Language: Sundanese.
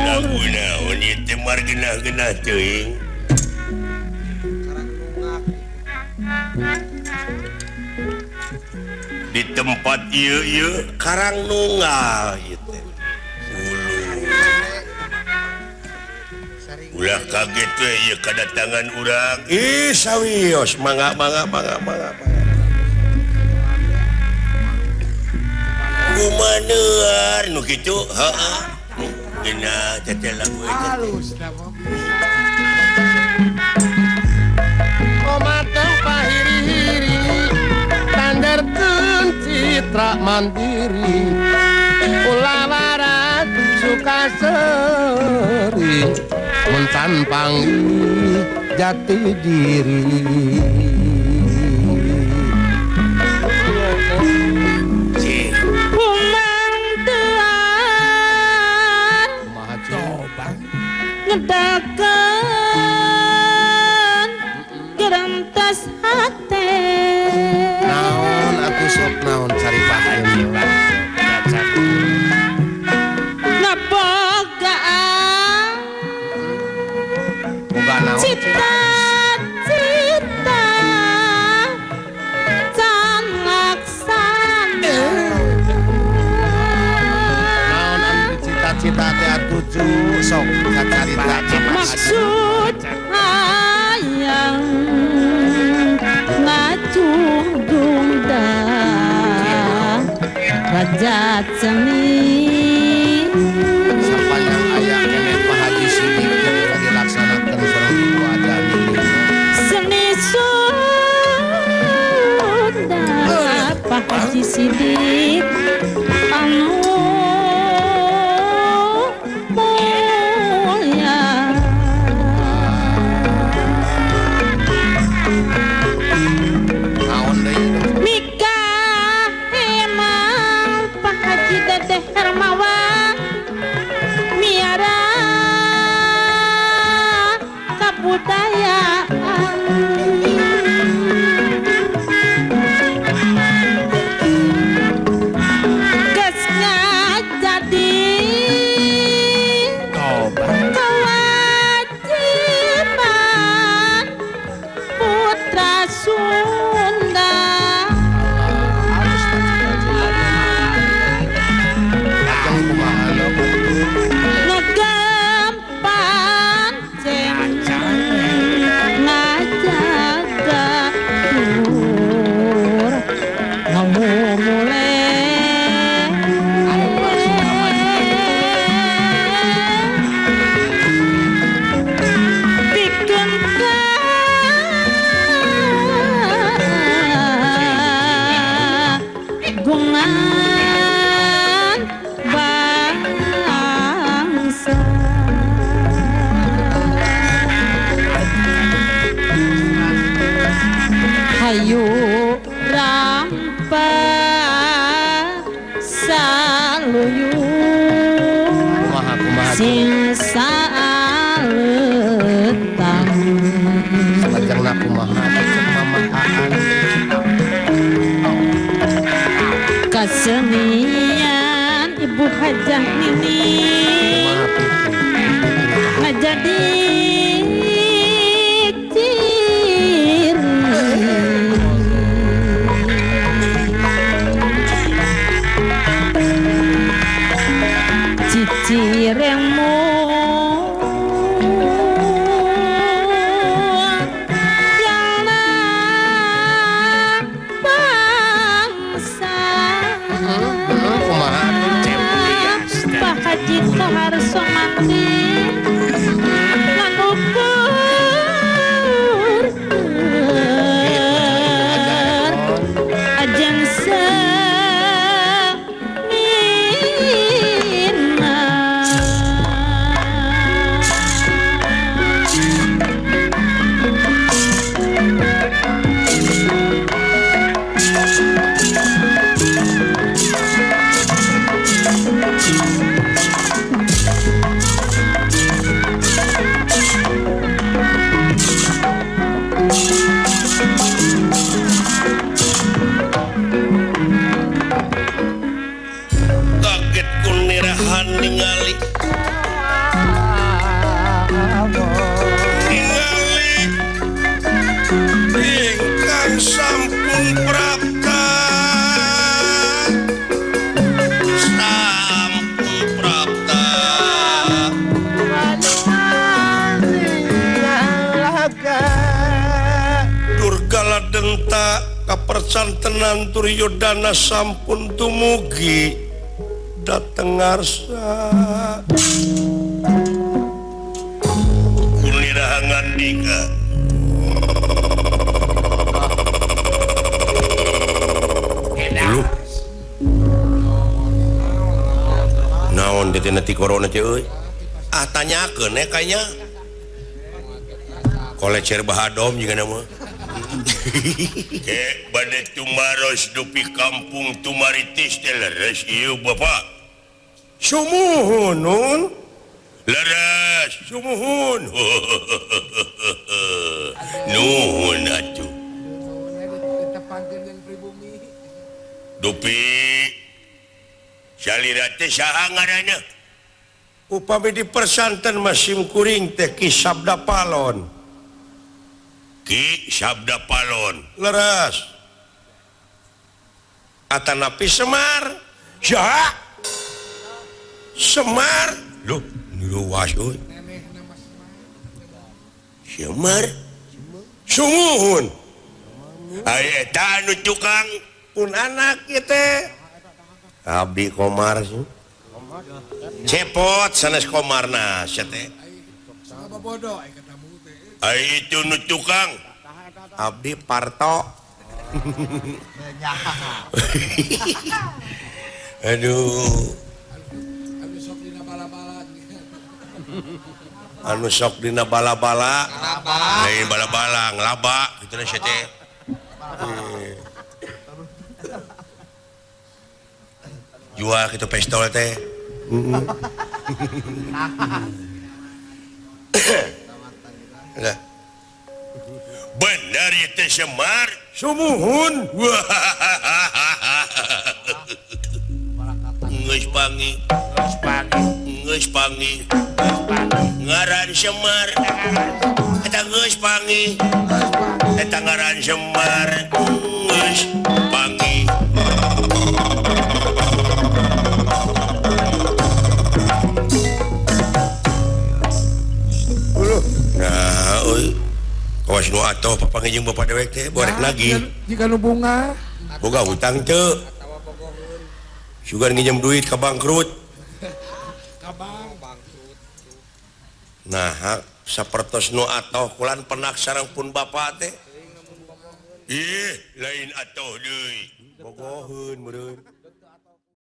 Lagu naon ieu teh margenah-genah teuing. Di tempat ieu ieu karang nunggal ieu teh. Ulah kaget we ieu kadatangan urang. Ih sawios mangga mangga mangga mangga. Kumanear nu kitu heeh. Dina teh lagu eta. Halus da Komateng pahiri-hiri tanderkeun citra mandiri ulah waras suka seri mun can panggih jati diri. Ngedakan gerentas hate. Naon aku sok naon cari pahakeun ngabogaan boga naon cita-cita can laksana. Naon anu cita-cita teh atuh sok carita maksud hayang ngacung dungda rajat seni sepanjang aya keneh Pak Haji Sidik dilaksanakeun sareng Ibu Adani seni Sunda Pak Haji Sidik anu Hermawan miara kabudayaan geus ngajadi kewajiban putra Sunda. Gungan bangsa hayu rampa saluyu sing saaletang salajengna kumaha mamahaan kesenian Ibu Hajah Nini ngajadi ciri ciciremu Pak Haji denta kapercantenan Duryodana sampun tumugi dateng ngarsa. Kuliraha ngandika. Lu. Naon teh ti corona teh euy? Ah tanyakeun we kayaknya. Kolecer bahadom juga nama. Ke bade tumaros dupi kampung tumaritis teh leres ieu Bapak. Sumuhun nun. Leres sumuhun. Nuhun atuh. Dupi salira teh saha ngaranna? Upami dipersanten mah sim kuring teh Ki Sabda Palon. Ki Sabda Palon leres atanapi Semar. Saha? Semar. Loh, luas euy. Semar. Sumuhun. Aya eta anu tukang pun anak ieu teh. Abdi Komar sih. Cepot sanes Komarna sia teh. Ai itu nu tukang abdi Parto. Aduh, anu sok dina bala-bala, lain bala-bala ngelaba kitu na sia teh. Jual kitu pistol teh. Lah. Benar itu Semar. Sumuhun. Geus pangi. Geus pangi. Ngaran Semar. Eta geus pangi. Eta ngaran Semar. Geus pangi. Nah, euy. Kawas nu atoh papanggih jeung bapak dewek teh borek lagi. Jika nu bunga. Boga hutang teu. Sugan nginjem duit ka bangkrut. Ka bank bangkrut. Nah, sapertos nu atoh kulan penak sareng pun bapak teh. Ih, lain atoh deui. Bogoheun meureun.